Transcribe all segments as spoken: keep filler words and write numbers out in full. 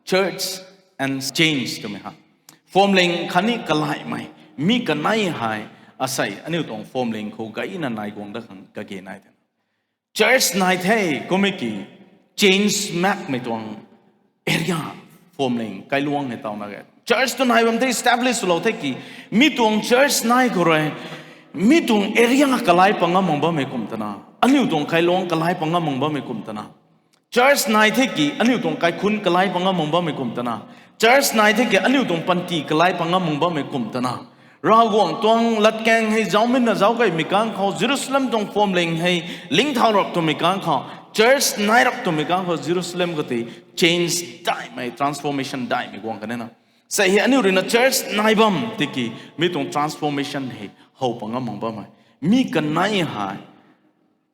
Church and change twmei ha. Phuamling khatni kalaihmei, mi kanei hei, asei aniu tuang phuamling khou gayna nai guang dat khang kage nai the. Church nai the, kummei ki change makmei tuang area, phuamling kailuang hei taw na ge. Church tu nai bam the, establish swlou the ki, mi tuang church nai khou rui, mi tuang area kalai pangam mang bammei kum tana, aniu tuang kailuang kalai pangam mang bammei kum tana, church nai the ki aniu tuang kaikhun kalai pangam mang bammei kum tana, church nai the ki aniu tuang panty kalai pangam mang bammei kum tana, Ravguangc tuang latkaeng hei zauminna zauc kaimei kang khou, Jerusalem tuang phuamling hei lingthau rap twmei kang khou, church nai rap twmei kang khou, Jerusalem khou tei change daihmei, transformation daihmei guang kan e na. Sei hei aniu ruina church nai bam tiki mi tuang transformation hei how pangam mang bammei, mi kanei hei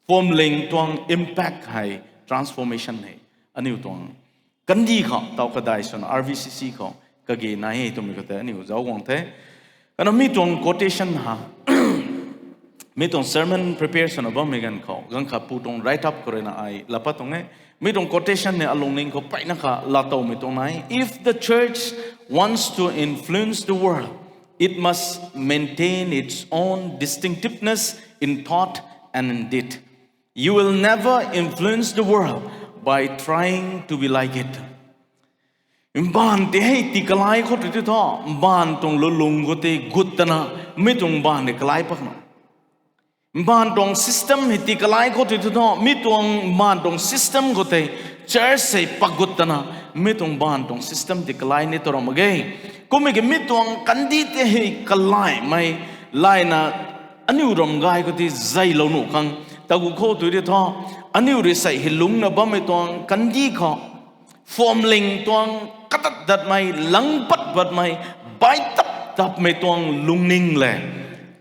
phuamling tuang impact hei, transformation hei aniu tuang kandih khou taw kadai swna R V C C khou kage nai e twmei khou tei aniu zauc guang the. Kana mi tuang quotation ha, mi tuang sermon prepare swna bammei ganv khou, ganv khat pu tuang write up khou ruina ai laa pat tuang e. Mi tuang quotation ni alungning khou peyna kha laatowmei tuang nai. If the church wants to influence the world, it must maintain its own distinctiveness in thought and in deed. You will never influence the world by trying to be like it. Mbaanv tei hei tii kalai khou tei thu, mbaanv tuang lulung khou tei gut tana, mi tuang mbaanv tei kalai pakna. Mbaanv tuang system hei tii kalai khou tei thu, mi tuang mbaanv tuang system khou tei church hei pagut tana, mi tuang mbaanv tuang system tei kalai ni tw ram mak ge. Kummei ki mi tuang kandih tei hei kalaihmei layna aniu ram gay khou tei zeilou nuh khang, tagu khou tei thu, aniu rui sei hei lungcna bammei tuang kandih khou, phuamling tuang katat datmei, langpat batmei, baitap tapmei tuang lungning le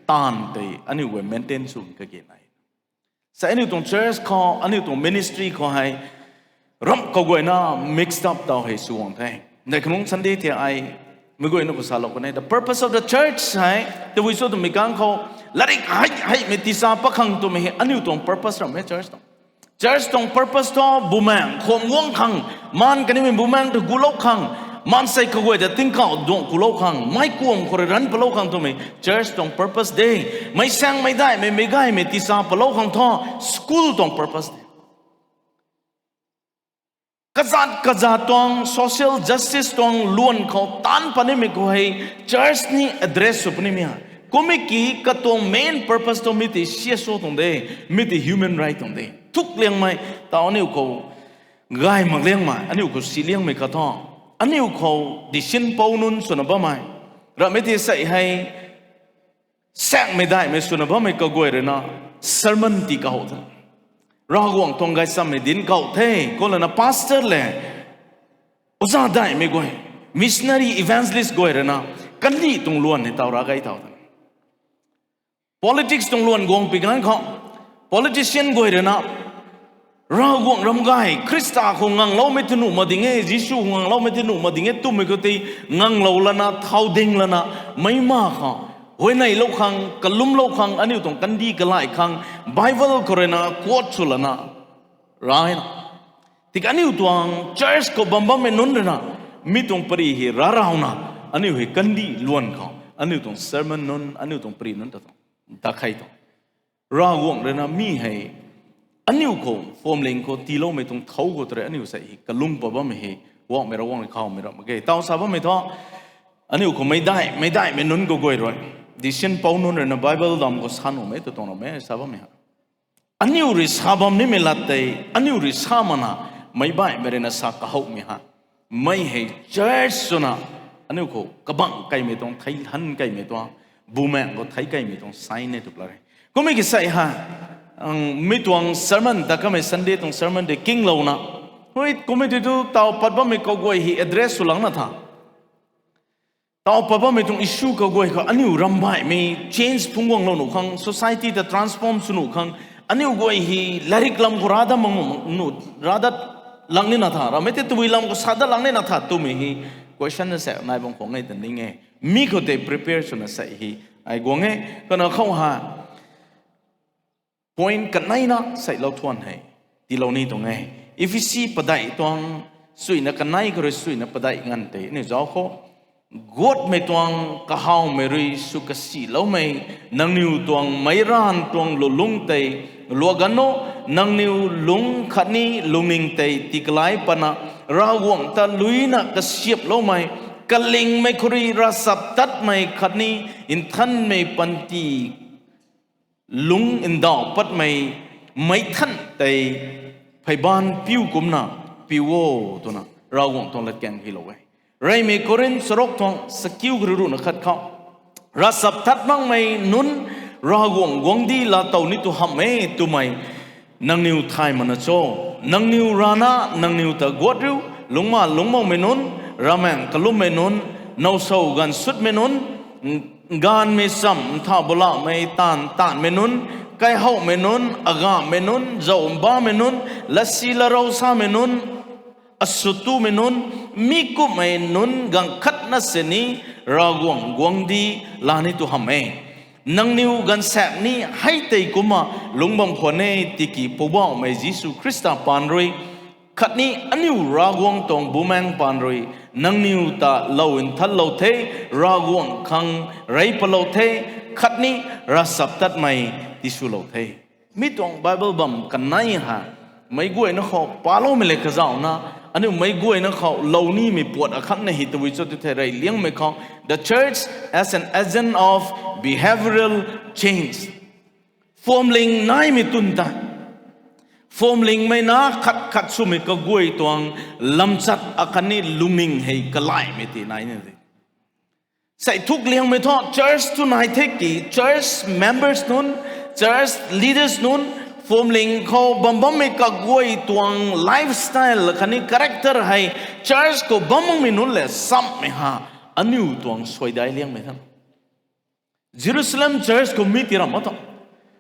taanv tei aniu guay maintain sw kage nai. Sei aniu tuang church khou, aniu tuang ministry khou hei ramh kaguayna mixed up taw hei sw guang the. Nei kanung Sunday thei ai meic guayna khou salou kan e, the purpose of the church hei tabui sw twmei kang khou, latrik hei heimei tisa pakhang twmei hei aniu tuang purpose ram e church tuang. Church tuang purpose thu bumaengc kham guang khang, maan kanimei bumaengc ta gulou khang, maansei kaguay ta tingkauh duang kulou khang, meic kuam khou rui ranc palou khang twmei church tuang purpose de. Meic saengmei daihmei, meic gaymei tisa palou khang thu school tuang purpose de. Kazat kazat tuang social justice tuang luan khou taanc panimei khou hei church ni address sw panimei ha. Kummei ki katuang main purpose tu mi tei C S O tuang de, mi tei human right tuang de. Thuk liangmei taw aniu khou gay mak liangmei, aniu khou si liangmei khat thu, aniu khou decision pou nunc swna bammei, ramhmei tei sei hei saengmei daihmei swna bammei kaguay ruina sermon tii kahow the. Ravguangc tuang gaychamv hei dinc kahow the, khou lana pastor le oza daihmei guay, missionary, evangelist guay ruina kandih tuang luan hei taw ra gay taw the. Politics tuang luan guang pi ganv khou, politician guay ruina Ravguangc ram gay, Khrista khou ngangloumei tei nuh mak ding e, Jisu khou ngangloumei tei nuh mak ding e twmei khou tei nganglou lana, thau ding lana, meic ma khou huayneylou khang, kalumlou khang, aniu tuang kandih kalai khang, Bible khou ruina quote sw lana, rana. Tiki aniu tuang church khou bam bammei nunc ruina, mi tuang pari hei rarauna, aniu hei kandih luan khou aniu tuang sermon nunc, aniu tuang pari nunc ta tuang dakhei tuang Ravguangc ruina mi hei aniu khou phuamling khou tiiloumei tuang thau khou tei rui aniu sei hei kalung pat bammei hei, guangmei Ravguangc rui khawmei ram mak ge taw sa bammei thu, aniu khou meic daih, meic daihmei nunc kaguay rui, decision pou nunc ruina Bible dam khou sa nuhmei tu tuang rammei sa bammei ha. Aniu rui sa bam nimei lat tei, aniu rui sa makna, meic baihmei ruina sa kahowmei ha. Mi hei church swna, aniu khou kabangc kaimei tuang, thei han kaimei tuang, bumaengc khou thei kaimei tuang sign e tu la re. Kummei ki sei ha, mi tuang sermon ta kamei Sunday tuang sermon tei kinglouna, hui kummei tei tu taw pat bammei kaguay hei address sw langna tha. Taw pat bammei tuang issue kaguay khou aniu ram baihmei change phungc guanglou nuh khang, society ta transform sw nuh khang, aniu guay hei latrik lam khou ra dat mang nuh, ra dat lang nina tha, ramhmei tei tabui lam khou sa dat lang nina tha twmei hei question na sa nai bam khwan e ta ning e. Mi khou tei prepare swna sei hei ai guang e, kana khou ha point kaneina seilou thuan hei tiilou ni tuang e. Ephesi padeih tuang suina kanei khou rui suina padeih nganv tei aniu zauc khou, guatmei tuang kahawmei rui sw kasiloumei, nangniw tuang meic ranv tuang lulungc tei luak gan o, nangniw lungc khatni lungning tei tikalai patna, Ravguangc ta luina kasiaploumei, kalingmei khou rui ravchap tatmei khatni nthanmei panty lungc ndauh patmei meic than tei pheybaanv piu kumcna piu o, twna Ravguangc tuang latkaeng hylou e. Reymei Korinth charuk tuang chakiu khou rui ruhna khat khou, ravchap tat makmei nunc Ravguangc guangcdic laatow ni tu hamh e twmei nangniw thay makna cho? Nangniw rana nangniw ta guat riu, lungcmaanv lungcmaumei nunc, ravmaengc kalummei nunc, nowsw ganv sutmei nunc, gaanvmei chamv nthau bulahmei taanv taanhmei nunc, kaihouhmei nunc, agamhmei nunc, zauh mbamei nunc, latsi latrou samei nunc, asutumei nunc, mi kumhmei nunc gaanv khatna sini Ravguangc guangcdic laa ni tu hamh e. Nangniw gaanvsaekc ni hei tei kumna lungc bam khwan e, tiki Poubauhmei Jisu Khrista paan rui khatni aniu Ravguangc tuang Bumaengh paan rui nangniw ta lou nthanlou the, Ravguangc khang rey patlou the, khatni ravchaptatmei tiswlou the. Mi tuang Bible bam kanei hei meic guayna khou paloumei le kazauhna, aniu meic guayna khou lou nimei puat akhatna hei tabui cho tu the rey liangmei khou, the church as an agent of behavioral change. Phuamling naimei twn ta, phuamlingmei na khat khat swmei kaguay tuang lamchat akhatni lungning hei kalaimei ti nai ni de. Sei thuk liangmei thu church tu nai the ki, church members nunc, church leaders nunc, phuamling khou bam bammei kaguay tuang lifestyle khatni character hei church khou bam makmei nunc le samhmei ha, aniu tuang suaidai liangmei than. Jerusalem church khou mi ti ram ma tho.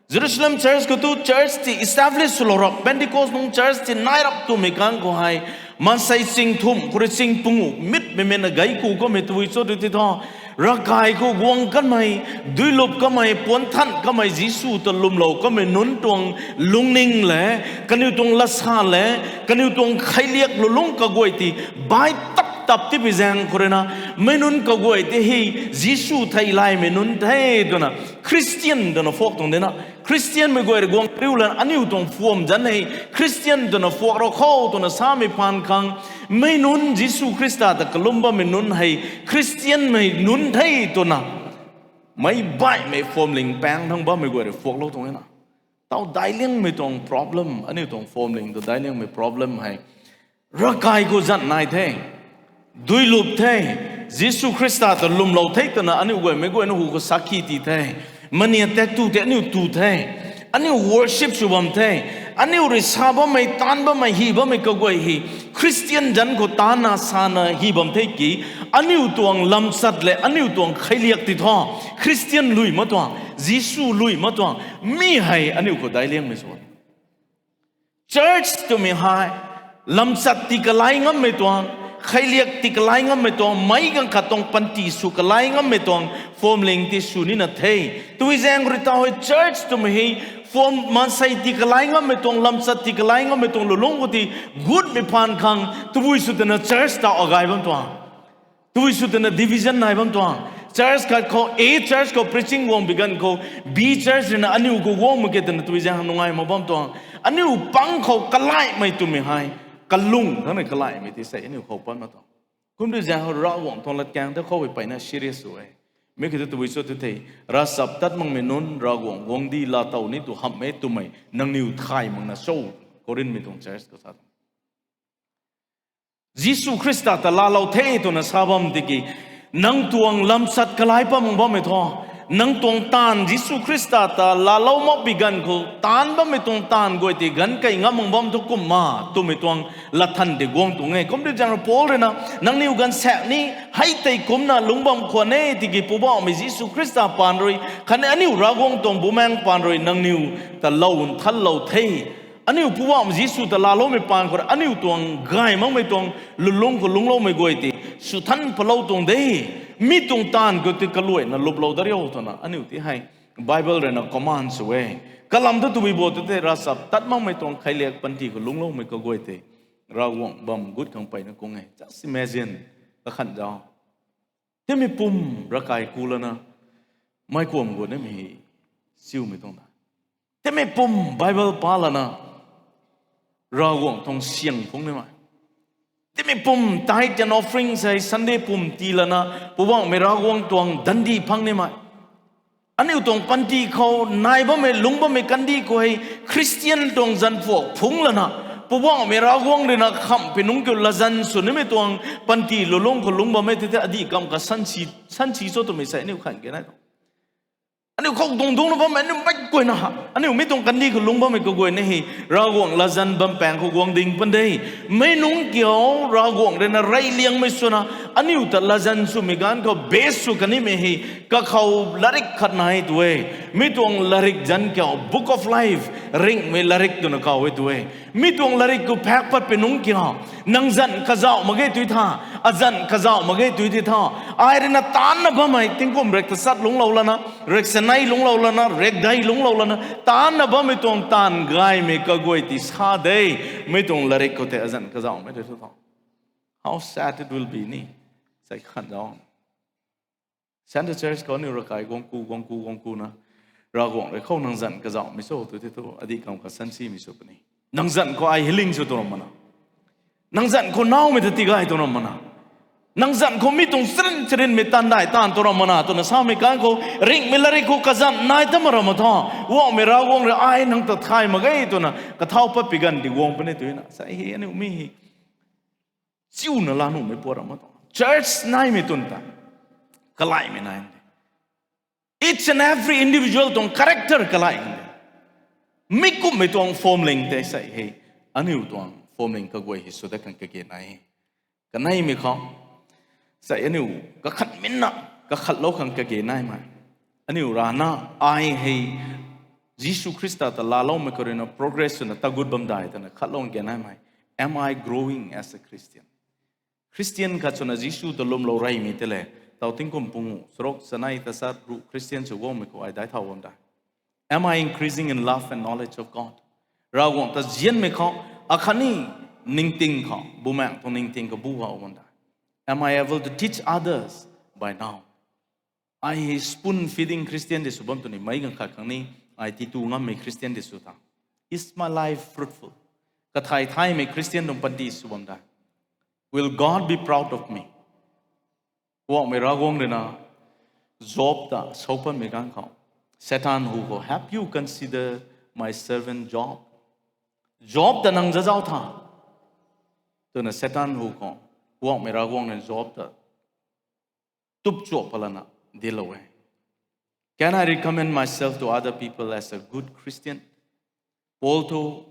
Jerusalem church khou tu church ti establish swlou rap, Pentecost nung church ti nai rap twmei kang khou hei, maansei ching thumh khou rui ching pungu mitmei mena gei ku kamei tabui cho tu ti tho. Ravkai khou guang kanmei, duilup kamei, puanthan kamei, Jisu ta lwmlou kamei nunc tuang lungning le, kaniw tuang latsa le, kaniw tuang kheiliak lulungc kaguay ti bai tap tap tipui zaeng khou rui na, mei nunc kaguay ti hei Jisu theilaymei nunc the twna, Christian twna phuak tuang de na. Christianmei guay rui guang riu lan aniu tuang phuam zanc hei Christian twna phuak rou kho twna samei phaan khang, mei nunc Jisu Khrista ta kalum bammei nunc hei Christianmei nunc the twna, meic baihmei phuamling paeng thangc bammei guay rui phuaklou tuang e na. Tau daic liangmei tuang problem, aniu tuang phuamling tu daic liangmei problem hei, ravkai khou zanh nai the, duilup the, Jisu Khrista ta lwmlou the twna aniu guaymei guayna hu khou sakhi ti the, mania tak tu tei aniu tu the, aniu worship sw bam the, aniu rui sa bammei, taanc bammei, hy bammei kaguay hei Christian zanc khou taancna sana hy bam the ki, aniu tuang lamchat le aniu tuang kheiliak ti thu, Christian lui ma tuang, Jisu lui ma tuang, mi hei aniu khou daic liangmei sw. Church twmei hei lamchat ti kalai ngammei tuang, kheiliak ti kalai ngammei tuang, meic ganv khat tuang panty sw kalai ngammei tuang phuamling ti sw nina the. Tabui zaeng rui tau hei church twmei hei phuam maansei ti kalai ngammei tuang, lamchat ti kalai ngammei tuang lulungc khou ti gutmei phaan khang tabui sw twna church tau agay bam tuang. Tabui sw twna division nai bam tuang. Church khat khou, A church khou preaching guang bi ganv khou, B church rui na aniu khou guang mak ke twna tabui zaeng nungai mak bam tuang. Aniu pang khou kalaimei twmei hei, kalung thangc rui kalaimei ti sei aniu khou pat mak tuang. Kum tu zaeng khou Ravguangc tuang latkaeng ta khou hei mpeyna serious sw e. Mi khou tu tabui cho tu thei, ravchaptat makmei nunc Ravguangc guangcdic laatow ni tu hamh e twmei nangniw thay makna cho, Korinthmei tuang church khou sa tuang. Jisu Khrista ta laalou the twna sa bam tiki, nang tuang lamchat kalai pat mak bammei thu, nang tuang taanv Jisu Khrista ta laalou mak bi ganv khou taanc bammei tuang taanv guay tei ganv kei ngam mak bam thu kumna twmei tuang latthan tei guang tuang e. Kum di zaeng rui Paul rui na, nangniw gaanvsaekc ni hei tei kumcna lungc bam khwan e, tiki Poubauhmei Jisu Khrista paan rui khatni aniu Ravguangc tuang Bumaengh paan rui nangniw ta lou nthanlou the. Aniu Poubauhmei Jisu ta laaloumei paan khou rui aniu tuang gay makmei tuang lulungc khou lungcloumei guay tei swthan palou tuang de. Mi tuang taanv khou tei kaluaina luplou dat riu twna aniu tei hei Bible rui na command sw e. Kalam thu tabui bo tu thei, ravchaptat makmei tuang kheiliak panty khou lungcloumei kaguay tei Ravguangc bam gut khang peyna kung e. Just imagine, kakhan zau. Timei pum ravkai ku lana, mei kuam gut nimei hei siumei tuang ta. Timei pum Bible pa lana, Ravguangc tuang siang phungc nimei. Timei pum tithe and offering sei Sunday pum tii lana, Poubauhmei Ravguangc tuang dandi phang nimei. Aniu tuang panty khou nai bammei, lungc bammei kandih khou hei Christian tuang zanc phuak phungc lana, Poubauhmei Ravguangc rui na khamhpui nungc kiu latzan sw nimei tuang panty lulungc khou lungc bammei tei the adih kam kha sansi, sansi cho twmei sei aniu khan ke nai tuang. Aniu khou dungc dungcna bammei, aniu mei guayna, aniu mi tuang kandih khou lungc bammei kaguayna hei, Ravguangc latzan bam paeng khou guang ding pan de. Mei nungc kiu, Ravguangc rui na reyliangmei swna, aniu ta latzan swmei ganv khou base sw kanimei hei, kakhou latrik khat nai tu e. Mi tuang latrik zanc kiu, Book of Life, ringhmei latrik twna kaw e tu e. Mi tuang latrik khou phak patpui nungc kiu, nang zanc kazauh mak ge tu tha, azanc kazauh mak ge tu ti tha. Ai rui na taanna bammei tingkum rek tachat lungclou lana, rek sanei lungclou lana, rek dei lungclou lana, taanna bammei tuang taanv gaymei kaguay ti sa de. Mi tuang latrik khou tei azanc kazauhmei tu tha. How sad it will be ni. Sei khan zau. Central Church khou aniu ravkai guang ku, guang ku, guang ku na, Ravguangc rui khou nang zanc kazauhmei cho tu tei thu, adih kam kha sansimei sw puni. Nang zanc khou ai healing sw tu ram mana. Nang zanc khou naumei ta tigay tu ram mana. Nang zanc khou mi tuang charin charinmei taanv dai taanv tu ram mana twna samei kan khou, ringhmei latrik khou kazanc nai ta ma ram ma tha. Poubauhmei Ravguangc rui ai nang ta thay mak ge twna kathau patpui ganv di guang puni tu na. Sei hei aniu mi hei chiuna la nuhmei puat ram ma tuang. Church naimei twn ta kalaihmei nai de. Each and every individual tuang character kalai de. Mi kumhmei tuang formling tei sei hei aniu tuang formling kaguay hei sw dat khang kage nai. Kaneimei khou sei aniu kakhat minna, kakhatlou khang kage naimei. Aniu rana ai hei Jisu Khrista ta laaloumei khou rui na progress swna tagut bam dai twna khatlou kage naimei. Am I growing as a Christian? Christian khat swna Jisu ta lwmlou reymei tei le, tau tingkum pung u, charuk, chanei, tachat, ruh Christian sw guangmei khou ai daic thau bam dai. Am I increasing in love and knowledge of God? Ravguangc ta nzianmei khou akhatni ningting khou, bumaengc tuang ningting khou bu how bam dai. Am I able to teach others by now? Ai hei spoon feeding Christian di sw bam tw ni, meic ganv khat khang ni, ai titu ngammei Christian di sw ta. Is my life fruitful? Kathai thaymei Christian tuang panty sw bam dai. Will God be proud of me? Poubauhmei Ravguangc rui na Job ta sou patmei ganv khou, Satan hu khou, Have you considered my servant Job? Job ta nang zazauc tha? Twna Satan hu khou, Poubauhmei Ravguangc rui Job ta tupchuak palana dilou e. Can I recommend myself to other people as a good Christian? Paul thu,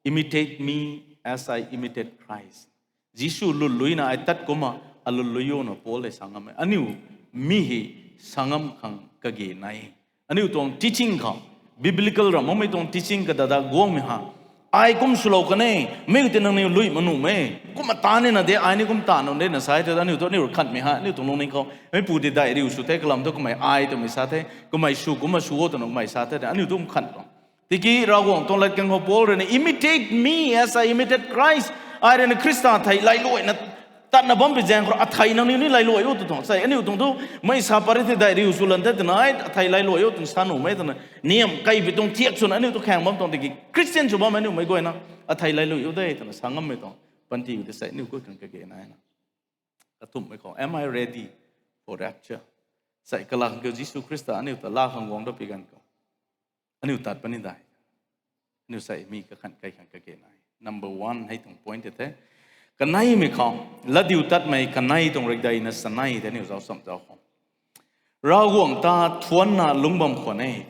Imitate me as I imitate Christ. Jisu lwnluina ai tat kumna, alwnlui o na Paul le sa ngam e. Aniu mi hei sa ngam khang kage nai. Aniu tuang teaching khou, biblical ram makmei tuang teaching kadada guangmei ha, ai kum swlou kan e, mi tei nangniw lui mak nuh me. Kumna ta nina de, ai ni kum ta nuh de na sa e the, aniu tu aniu khanmei ha, aniu tuang lungning khou meipu ti daih riu sw the, kalam thu kamei ai twmei sa the, kamei sw kumna sw o twna kamei sa the, aniu tu kum khan tuang. Tiki Ravguangc tuang latkaeng khou Paul rui na, Imitate me as I imitate Christ. Ai rui na Khrista thei lailuaina tatna bam pi zaeng khou, athei nangniw ni lailuai o tw tuang. Sei aniu tuang tu, mei sa pary thei daih riu sw lan the twna, ai athei lailuai o twna sa nuh me twna, niam kaibi tuang thiak swna aniu tu khaeng bam tuang tiki, Christian sw bam aniu meic guayna athei lailuai o de twna sa ngammei tuang panty tei sei aniu gut khang kage nai na. Kathumhmei khou, Am I ready for rapture? Sei kalang kiu Jisu Khrista aniu ta laa khang guang dat pi ganv khou, aniu tat puni dai? Aniu sei mi kakhan kai khang kage nai. Number one hei tuang point tei the. Kaneimei khou, latdiutatmei kanei tuang rikdeina sanei tei aniu zauc cham zauc khou, Ravguangc ta thuanna lungc bam khwan e.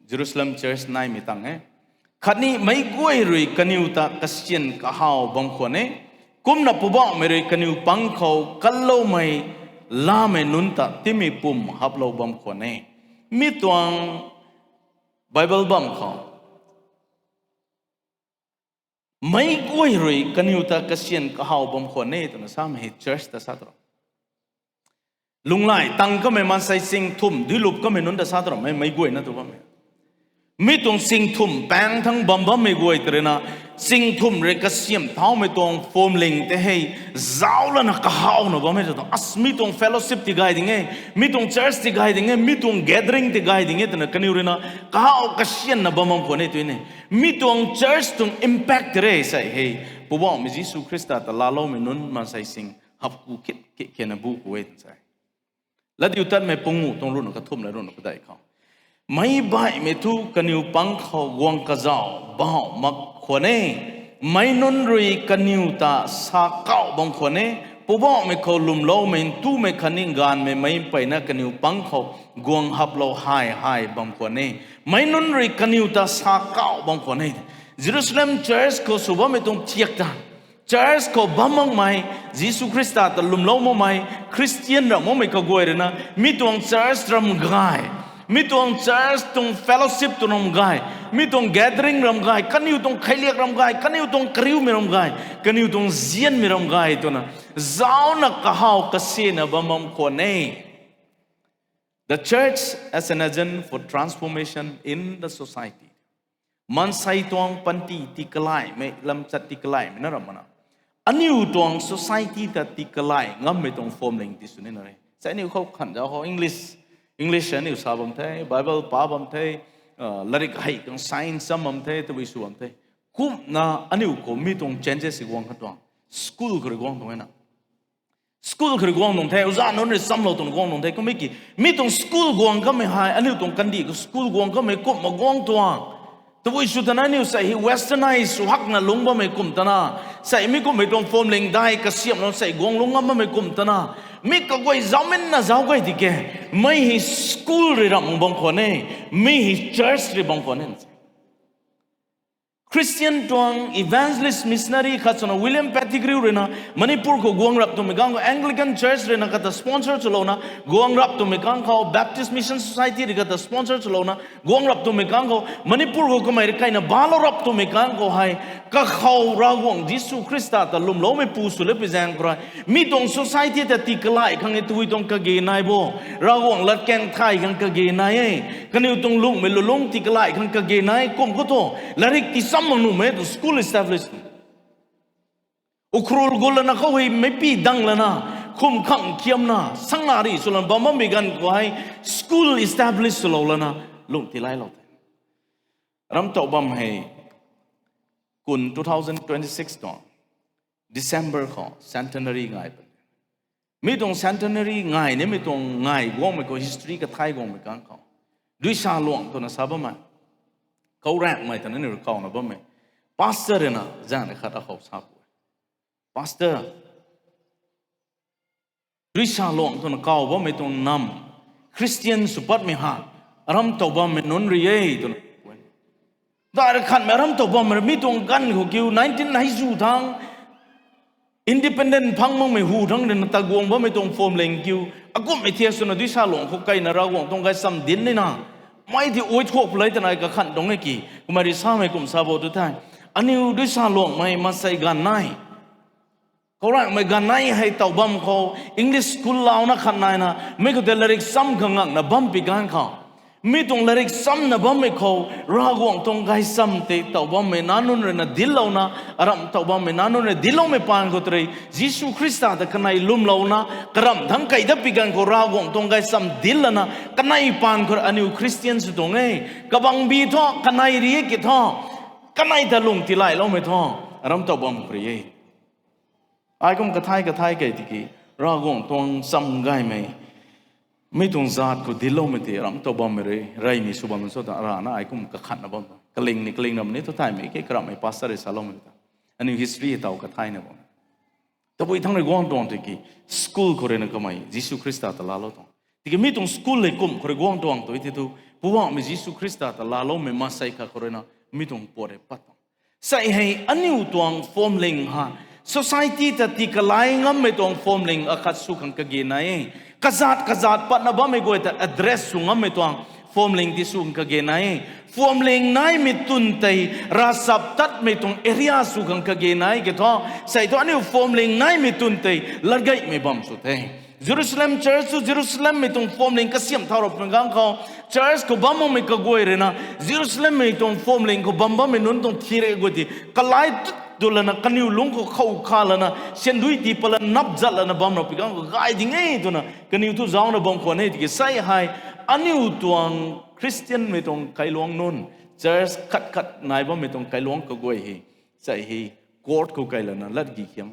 Jerusalem Church naimei tang e. Khatni meic guay rui kaniw ta kasian kahaw bam khwan e. Kumna Poubauhmei rui kaniw pang khou kanloumei laamei nunc ta timei pum haplou bam khwan e. Mi tuang Bible bam khou, meic guay rui kaniw ta kasian kahaw bam khwan e twna samei hei church ta sa tu ra. Lunghlaic tang kamei maansei sing thumh duilup kamei nunc ta sa tu ramei, meic guayna tu bammei. Mi tuang sing thumh paeng thangc bam bammei guay tei rui na, Singthumh rui kasiamh thaumei tuang phuamling tei hei zauc lana kahawna bammei ta tuang. As, mi tuang fellowship tigay ding e, mi tuang church tigay ding e, mi tuang gathering tigay ding e twna kaniw ruina kahaw kasianna bam bam khwan e tw e. Mi tuang church tuang impact tei re sei hei, Poubauhmei Jisu Khrista ta laaloumei nunc maansei sing hapku khit khit khena bu khou e twna sa e. Latdiutatmei panguh tuang ruhna kathumh le ruhna padeih khou, meic baihmei thu kaniw pang khou guang kazauh bauh mak khwan e. Meic nunc rui kaniw ta sa kauh bam khwan e. Poubauhmei khou lwmloumei ntumei khatni gaanvmei meic mpeyna kaniw pang khou guang haplou hay hay bam khwan e. Meic nunc rui kaniw ta sa kauh bam khwan e. Jerusalem church khou sw bammei tuang thiak ta, church khou bam makmei, Jisu Khrista ta lwmlou makmei, Christian ram makmei kaguay ruina mi tuang church ram gay, mi tuang church tuang fellowship tuang ram gay, mi tuang gathering ram gay, kaniw tuang kheiliak ram gay, kaniw tuang kariumei ram gay, kaniw tuang nzianmei ram gay twna zaucna kahaw kasianna bam bam khwan e. The church as an agent for transformation in the society. Maansei tuang panty tii kalaimei, lamchat tii kalaimei na ram mana, aniu tuang society ta tii kalai ngammei tuang phuamling ti sw nina re. Sa aniu khou khan zauc khou English, English aniu sa bam the, Bible pa bam the, latrik hei khang science cham bam the, tabui sw bam the. Kumna aniu khou mi tuang changes si guang khat tuang, school khou rui guang tuang e na. School khou rui guang tuang the, oja nunc rui chamlou tuang guang tuang the. Kummei ki, mi tuang school guang kamei hei aniu tuang kandih khou school guang kamei kumhna guang tuang. Tabui sw tana aniu sei hei westernize sw hakna lungc bammei kum tana, sei mi kummei tuang phuamling dai kasiamhlou sei guang lungc ngam bammei kum tana, mi kaguay zaucminna zauc gay di ke, mei hei school rui ramh bam khwan e, mi hei church rui bam khwan e. Christian tuang evangelist missionary khat swna William Pettigrew ruina Manipur khou guang rap twmei kang khou Anglican Church ruina kata sponsor swlouna guang rap twmei kang khou, Baptist Mission Society rui kata sponsor swlouna guang rap twmei kang khou, Manipur khou kamei rui kaina balou rap twmei kang khou hei, kakhou Ravguangc Jisu Khrista ta lwmloumei pu sw le pi zaeng khou rui mi tuang society ta tii kalai khang e, tabui tuang kage nai bo, Ravguangc latkaeng thay khang kage nai e, kaniw tuang lunghmei lulungc tii kalai khang kage nai, kum khou thu latrik tii cham mak nuhmei tuang school establish, Ukhrul gut lana khou hei meicpi dang lana, khum khang khiamna, sangna rih swlana bam bammei ganv khou hei school establish swlou lana lungh tii lailou the. Ramtow bam hei, kun two thousand twenty-six tuang December khou centenary ngai puni. Mi tuang centenary ngai nimei tuang ngai guangmei khou history kathai guangmei kang khou, Duisa Luang twna sa bammei, Kauraengmei twna ni rui kawna bammei pastor ruina zaeng ni khat akhou sa pu e. Pastor, Duisa Luang twna kaw bammei tuang nam Christian sw patmei ha, Ramtow bammei nunc rui e twna. Dai ra khatmei Ramtow bammei rui mi tuang ganv khou kiu nineteen hei zu thang, independent phang makmei hu thang ruina ta guang bammei tuang phuamling kiu, akumhmei thiak swna Duisa Luang khou kaina Ravguangc tuang gaychamv dinc nina, mei ti ui thuak pulei twna ai kakhan tuang e ki, kumna rui samei kum sa bo tu the. Aniu Duisa Luangmei maansei ganv nai, Kauraengmei ganv nai hei tow bam khou English school launa khat naina, mi khou tei latrik cham khang ngakna bam pi ganv khou, mi tuang latrik chamna bammei khou Ravguangc tuang gaychamv tei tow bammei nac nunc ruina dinclouna, aram tow bammei nac nunc ruina dincloumei paan khou tei rui Jisu Khrista ta kanei lwmlouna, karam thangc kei dat pi ganv khou Ravguangc tuang gaychamv dinc lana kanei paan khou aniu Christian sw tuang e. Kabangbi thu, kanei ri e ki thu, kanei ta lung tiilayloumei thu, Ramtow bam khou rui e. Ai kum kathai kathai kei tiki, Ravguangc tuang cham gaymei, mi tuang zaat khou dincloumei tei Ramtow bammei rui reymei sw bam cho ta arana ai kum kakhanna bam, kaling ni kaling ram ni thu thaymei ke karamhmei pastor rui saloumei ta, aniu history hei taw kathaina bam. Tabui thang rui guang tuang tiki, school khou ruina kamei Jisu Khrista ta laalou tuang. Tiki mi tuang school hei kum khou rui guang tuang tu ti thu, Poubauhmei Jisu Khrista ta laaloumei maansei khat khou ruina mi tuang puat rui pat tuang. Sei hei aniu tuang phuamling ha, society ta tii kalai ngammei tuang phuamling akhat sw khang kage nai e. Kazaat kazaat patna bammei guay ta address sw ngammei tuang Phuamling ti sw khang kage nai. Phuamling naimei twn tei ravchaptatmei tuang area sw khang kage nai ke thu. Sei thu aniu phuamling naimei twn tei latgeimei bam sw the. Jerusalem church tu Jerusalemmei tuang phuamling kasiamh thau rap pui ganv khou, church khou bam makmei kaguay rui na, Jerusalemmei tuang phuamling khou bam bammei nunc tuang thire guay ti kalai tut tu lana kaniw lungc khou khou kha lana syandui tii pat lana nap zat lana bam rap pui ganv khou gay ding e twna kaniw thu zauna bam khwan e tiki sei hei aniu tuang Christianmei tuang kailuang nunc, church khat khat nai bammei tuang kailuang kaguay hei, sei hei court khou kai lana latgi khiam,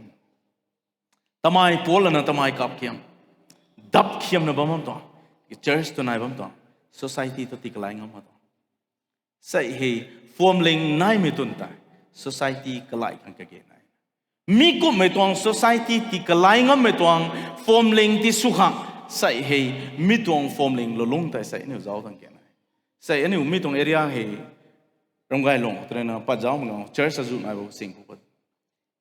tamei pual lana tamei kap khiam, dap khiamna bam bam tuang, church tu nai bam tuang, society tu tii kalai ngam ma tuang. Sei hei phuamling naimei twn tei society kalai khang kage nai. Mi kumhmei tuang society tii kalai ngammei tuang phuamling ti sw khang, sei hei mi tuang phuamling lulungc tei sei aniu zauc tang kage nai. Sei aniu mi tuang area hei Ramgailong tw rui na pat zauc mak ganv church azuh nai bo sing khou pat,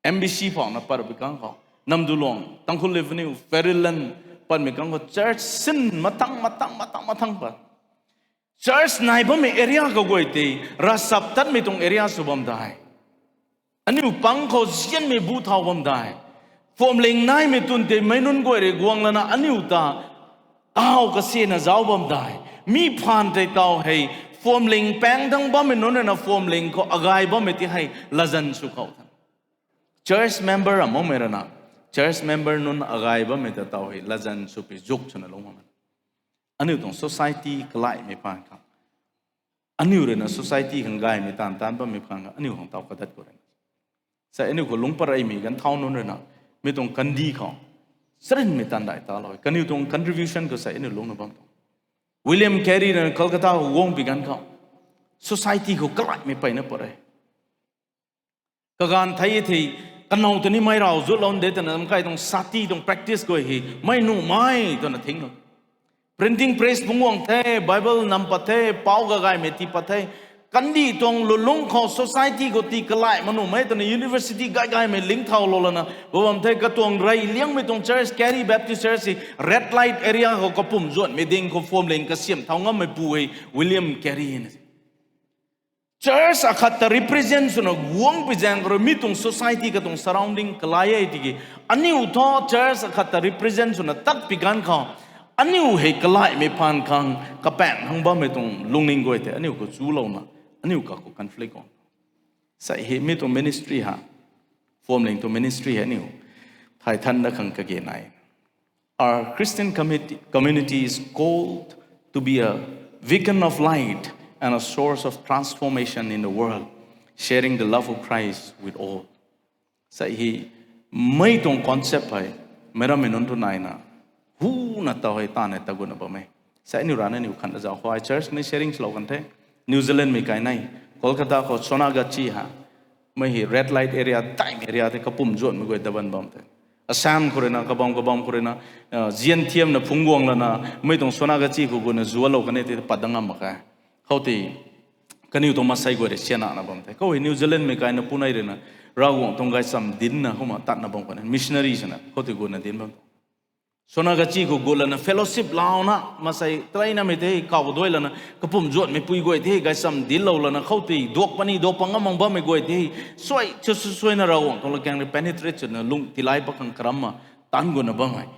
M B C phauhna pat rap pui ganv khou, Namduluang, Tangkhul Avenue, Fairyland patmei ganv khou church sin mathang mathang mathang mathang pat. Church nai bammei area kaguay tei ravchaptatmei tuang area sw bam dai. Aniu pang khou zianmei bu thau bam dai. Phuamling naimei twn tei meic nunc guay rui guang lana aniu ta taw kasina zauc bam dai. Mi phaan tei taw hei phuamling paeng thang bammei nunc rui na phuamling khou agay bammei ti hei latzan sw khou than, church member a makmei rui na, church member nunc agay bammei ta taw hei latzan sw pi zuk swna lungc bam. Aniu tuang society kalaimei phaan khang, aniu rui na society khang gaymei taanv taanc bammei phaan khang aniu khang taw kadat khou rui na, sei aniu khou lungc pareymei ganv thau nunc rui na, mi tuang kandih khou charynmei taanv dai talou kaniw tuang contribution khou sei aniu lungcna bam tuang. William Carey rui na Calcutta khou guang pi ganv khou society khou kalaimei peyna pat e. Kaganv thei e thei, kanow ta ni mei raw zutlou de twna mkai tuang sati tuang practice guay hei mei nuhmei twna thinglou, printing press phungc guang the, Bible nam pat the, pau gagaymei tii pat the. Kandih tuang lulungc khou society khou tii kalai ma nuhmei twna university gay gaymei lingc thaulou lana bam the. Katuang rey liangmei tuang church, Carey Baptist Church hei red light area khou kapumc zuanmei ding khou phuamling kasiamh thau ngammeipu hei William Carey na. Church akhat ta represent swna guang pi zaeng khou rui mi tuang society katuang surrounding kalai e tiki, aniu thu church akhat ta represent swna tat pi ganv khou, aniu hei kalaimei phaan khang kapaeng hang bammei tuang lungning guay tei aniu khou chulouna, aniu kakhou conflict guang. Sei hei mi tuang ministry ha, phuamling tuang ministry hei aniu thay than dat khang kage nai. Our Christian community, community is called to be a beacon of light and a source of transformation in the world, sharing the love of Christ with all. Sei hei, mei tuang concept hei, meic rammei nunc tu naina, huna taw hei tan e ta gutna bam e. Sei aniu rana aniu khan zauc khou church ni sharing swlou kan the. New Zealandmei kai nai, Kolkata khou Sonagachi ha, mei hei red light area, daimei area tei kapumc zuanmei guay daban bam the. Assam khou rui na, kabam kabam khou rui na, zian thiamna phungc guang lana, mei tuang Sonagachi khou guna zualou kan e tei pat dat ngam mak khe. Khoutei, kaniw tuang mansei guay rui sianna bam the. Khou hei New Zealandmei kaina punei rui na, Ravguangc tuang gaychamv dincna kumna tatna bam kan e, missionary swna khoutei guna dinc bam. Sonagachi khou gut lana fellowship launa, mansei tarainamei tei kawduai lana, kapumc zuanmeipui guay tei gaychamv dinclou lana, khoutei duak puni duak pang ngam mak bammei guay tei suai, suai, suaina Ravguangc tuang lakaeng rui penetrate swna lung tiilai pat khang karamna, tan gutna bammei,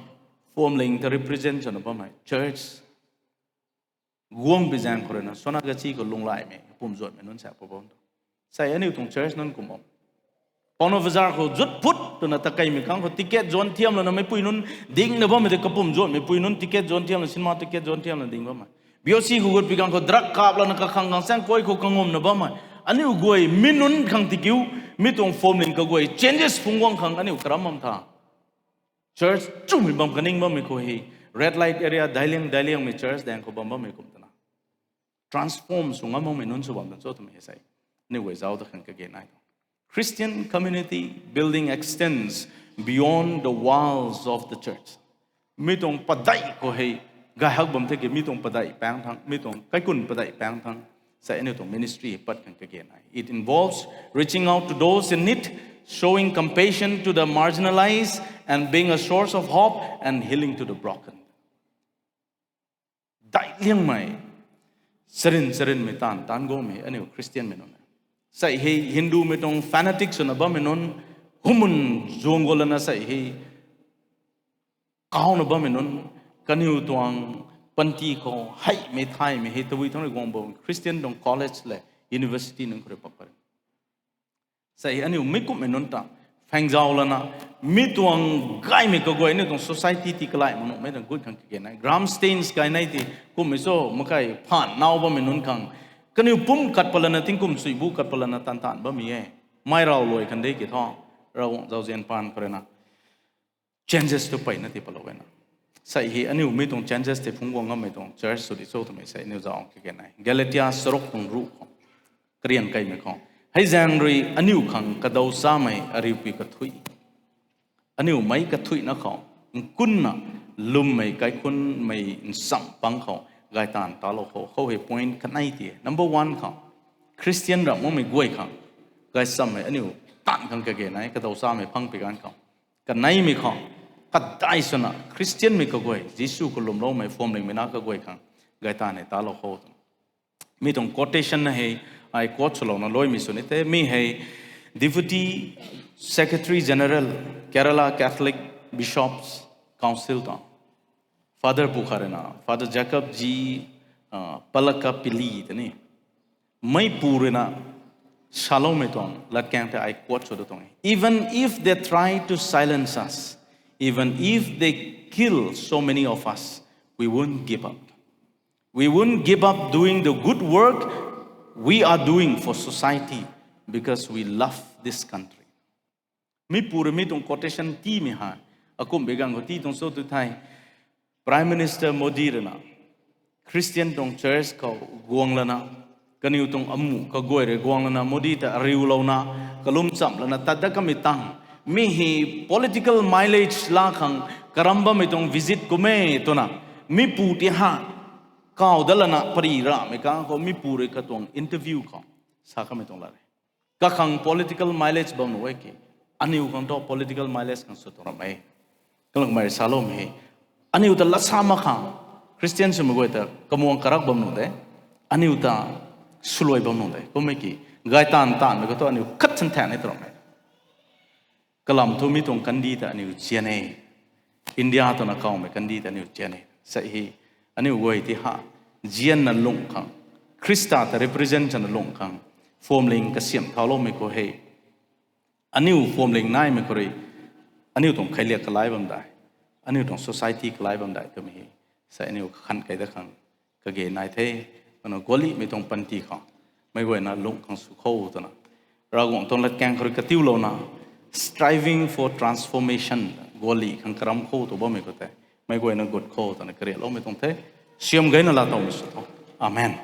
phuamling ta represent swna bammei church guang pi zaeng khou rui na, Sonagachi khou lunglaimei, kapumc zuanmei nunc sa pat bam tu. Sei aniu tuang church nunc kum bam. Paona Bazar khou zut phut twna takeimei khang khou ticket zuan thiam lana meipui nunc dingna bammei tei kapumc zuanmeipui nunc ticket zuan thiam lana cinema ticket zuan thiam lana ding bammei. B O C khou gut pi khang khou drug kap lana kakhang khang saeng kuay khou kangumna bammei. Aniu guay mi nunc khang tikiu, mi tuang phuamling kaguay changes phungc guang khang aniu karam bam tha. Church chumei bam kaning bammei khou hei, red light area, dailiang, dailiangmei church daeng khou bam bammei kum twna transform sw ngam makmei nunc sw bam tan cho twmei hei sei, aniu guay zauc ta khang kage nai tuang. Christian community building extends beyond the walls of the church. Mi tuang padeih khou hei, gay hak bam the ki mi tuang padeih paeng thang, mi tuang kaikhunc padeih paeng thang, sei aniu tuang ministry pat khang kage nai. It involves reaching out to those in need, showing compassion to the marginalized, and being a source of hope and healing to the broken. Daih liangmei, Charin charinmei taanv taanc guangmei aniu Christianmei nunc e. Sei hei Hindumei tuang fanatic swna bammei nunc, humun zuang gualana sei hei kauna bammei nunc, kaniw tuang panty khou heimei thaymei hei tabui thangc rui guang bo Christian tuang college le university nunc khou rui pak pare. Sei aniu mi kumhmei nunc ta phaengzau lana, mi tuang gaymei kaguay aniu tuang society ti kalai mak nuhmei tuang gut khang kage nai. Graham Staines kai nai ti kumhmei cho makai phaan nau bammei nunc khang, kaniw pumc kat palana tingkum sui bu kat palana tan taanv bammei e. Mei rav luai kan de ki thu, Ravguangc zauzian paan khou rui na changes tu peyna ti palou e na. Sei hei aniu mi tuang changes tei phungc guang ngammei tuang church sw di cho twmei sei aniu zauc kage nai. Galatia charuk tuang ruh khou, karian kaimei khou, hei zaeng rui aniu khang kadaw chamei ariupui kathuic, aniu meic kathuicna khou nkunna lwmmei kaikhunmei nchamh pang khou gaytaanv talou khou, khou hei point kanei ti number one khou, Christian ramh makmei guay khang gaychamv hei aniu taanv khang kage nai, kadaw chamei phang pi ganv khou. Kaneimei khou, kadai swna Christianmei kaguay, Jisu khou lwmloumei phuamlingmei na kaguay khang gaytaanv hei talou khou twna mi tuang quotation na hei ai quote swlouna luaimei sw ni the. Mi hei Deputy Secretary General, Kerala Catholic Bishops Council tuang Father pu khat rui na, Father Jacob G Palakapilli tei ni, meipu rui na saloumei tuang latkaeng tei ai quote sw da tuang e. Even if they try to silence us, even if they kill so many of us, we won't give up. We won't give up doing the good work we are doing for society because we love this country. Mipu rui mi tuang quotation tiimei hei, akumhbi ganv khou tii tuang cho tu thei, Prime Minister Modi rui na Christian tuang church khou guang lana, kaniw tuang amuh kaguay rui guang lana Modi ta ariulouna, kalum chamh lana tat dat kamei tang, mi hei political mileage laa khang karam bammei tuang visit kum e twna, mipu ti ha, kaw dat lana pari ramei kang khou mipu rui katuang interview khou sa kamei tuang lat e. Kakhang political mileage bam nuh e ki, aniu khang thu political mileage khang sw tuang ram e. Kalakmei saloumei hei, aniu ta lat sa mak khang, Christian swmei guay ta kamuang karak bam nuh de, aniu ta swluai bam nuh de kummei ki, gaytaanv taanvmei khou thu aniu khat than than e tw ram e. Kalam thu mi tuang kandih ta aniu zian e. India twna kawmei kandih ta aniu zian e. Sei hei, aniu guay ti ha, zianna lungh khang, Khrista ta represent swna lungh khang, phuamling kasiamh thauloumei khou hei, aniu phuamling naimei khou rui, aniu tuang kheiliak kalai bam dai, aniu tuang society kalai bam dai twmei hei, sei aniu kakhan kei dat khang kage nai the. Kumna gualihmei tuang panty khou, meic guayna lungh khang sw kho twna, Ravguangc tuang latkaeng khou rui katiulouna, striving for transformation, gualih khang karam kho tw bammei khou tei, meic guayna gut kho twna kariakloumei tuang the. Siam gayna laa towmei sw tho. Amen.